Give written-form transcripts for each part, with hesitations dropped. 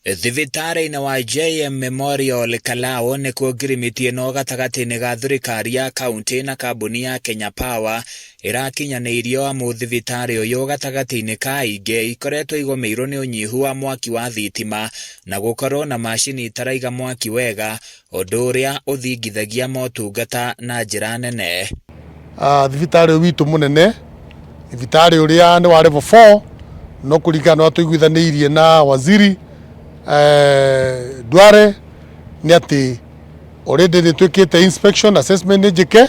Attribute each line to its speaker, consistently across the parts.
Speaker 1: Thibitarĩ-inĩ wa JM Memorial Kalau nĩkuo ngirimiti ĩno gatagatĩ-inĩ ga thirikari ya kauntĩ na kambuni ya Kenya Power ĩrakinyanĩirio amu thibitarĩ ũyũ gatagatĩ-inĩ ka ingĩ ikoretwo igũmĩirwo nĩ ũnyihu wa mwaki wa thitima na gũkorwo na macini itaraiga mwaki wega ũndũ ũrĩa ũthingithagia motungata na njĩra nene.
Speaker 2: Thibitarĩ ũyũ witũ mũnene, thibitarĩ ũrĩa nĩ wa level 4, no kũringana na ũrĩa tũiguithanĩirie na waziri Duale nĩ atĩ already nĩ twĩkĩte inspection assessment nĩ njĩke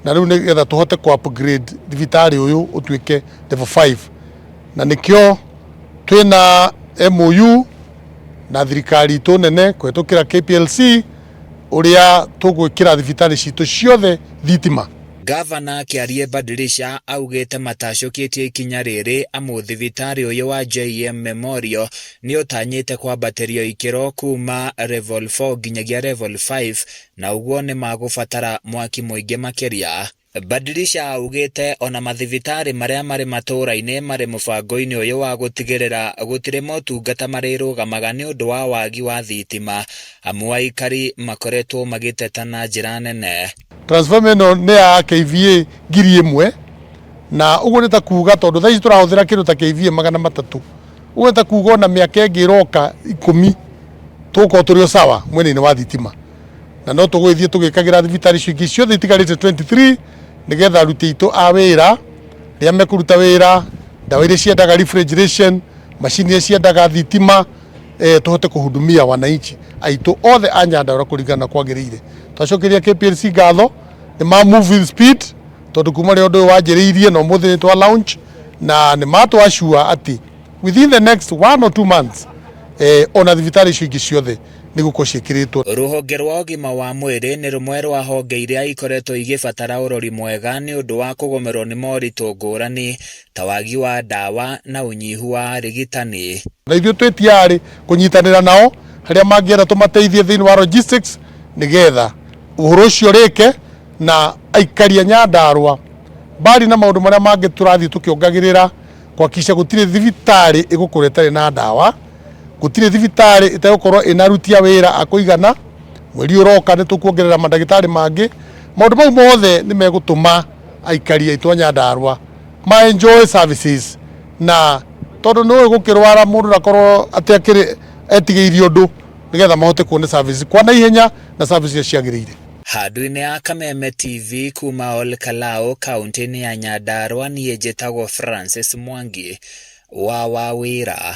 Speaker 2: na rĩu nĩgetha tũhote kũ upgrade thibitarĩ ũyũ ũtuĩke level 5 na nĩkĩo twĩna MOU na thirikari itũ nene kũhetũkĩra KPLC ũrĩa tũgwĩkĩra thibitarĩ citũ ciothe thitima.
Speaker 1: Gavana Kĩarie Badilisha augĩte matacũkĩtie ikinya rĩrĩ amu thibitarĩ ũyũ wa JM Memorial nĩ ũtanyĩte kwambatĩrio ikĩro kuma level 4 nginyagia level 5 na ũguo nĩ magũbatara mwaki mũingĩ makĩria. Badilisha augĩte ona mathibitarĩ marĩa marĩ matũũra-inĩ marĩ mũbango-inĩ ũyũ wa gũtigĩrĩra gũtirĩ motungata marĩrũgamaga nĩ ũndũ wa wagi wa thitima amu aikari makoretwo magĩteta na njĩra nene.
Speaker 2: Transformer ĩno nĩ ya KVA 1000 na ũguo nĩ ta kuga tondũ thaa ici tũrahũthĩra kĩndũ ta KVA 300, ũguo nĩ ta kuga ona mĩaka ĩngĩ ĩroka 10 tũgũkorwo tũrĩ o sawa mwena-inĩ wa thitima. Na no tũgũgĩthiĩ tũgĩkagĩra thibitarĩ icio ingĩ ciothe itigarĩte 23 nĩgetha aruti aitũ a wĩra rĩrĩa mekũruta wĩra, ndawa iria ciendaga refrigeration, macini iria ciendaga thitima, tũhote kũhudumia wananchi aitũ othe a Nyandarua kũringana na kwagĩrĩire. Twacokeria KPLC ngatho nĩ ma move with speed tondũ kuma rĩrĩa ũndũ ũyũ wanjĩrĩirie na ũmũthĩ nĩ twa launch na nĩ matũ assure atĩ within the next 1 or 2 months ona thibitarĩ icio ingĩ ciothe nĩ gũkorwo ciĩkĩrĩtwo.
Speaker 1: Rũhonge rwa ũgima wa mwĩrĩ nĩ rũmwe rwa honge iria ikoretwo igĩbatara ũrori mwega nĩ ũndũ wa kũgũmĩrwo nĩ moritũ ngũrani ta wagi wa ndawa na ũnyihu wa arigitani.
Speaker 2: Na ithuĩ twĩ tayarĩ kũnyitanĩra nao harĩa mangĩenda tũmateithie thĩinĩ wa logistics nĩgetha ũhoro ũcio ũrĩke na aikari a Nyandarua mbali na maũndũ marĩa mangĩ tũrathiĩ tũkĩongagĩrĩra kuhakikisha gũtirĩ thibitarĩ ĩgũkorwo ĩtarĩ na ndawa, gũtirĩ thibitarĩ ĩtegũkorwo ĩna aruti a wĩra a kũigana. Mweri ũroka nĩ tũkuongerera mandagĩtarĩ mangĩ. Maũndũ mau mothe nĩ megũtũma aikari aitũ a Nyandarua ma enjoy services na tondũ nĩ ũĩ gũkĩrwara mũndũ ndakorwo atĩ akĩrĩ etigĩirie ũndũ nĩgetha mahote kuona services kwa naihenya na services iria ciagĩrĩire.
Speaker 1: Handũ-inĩ ya Kameme TV kuma Ol Kalou kaunti-inĩ ya Nyandarua niĩ njĩtagwo Francis Mwangi wa Wawĩra.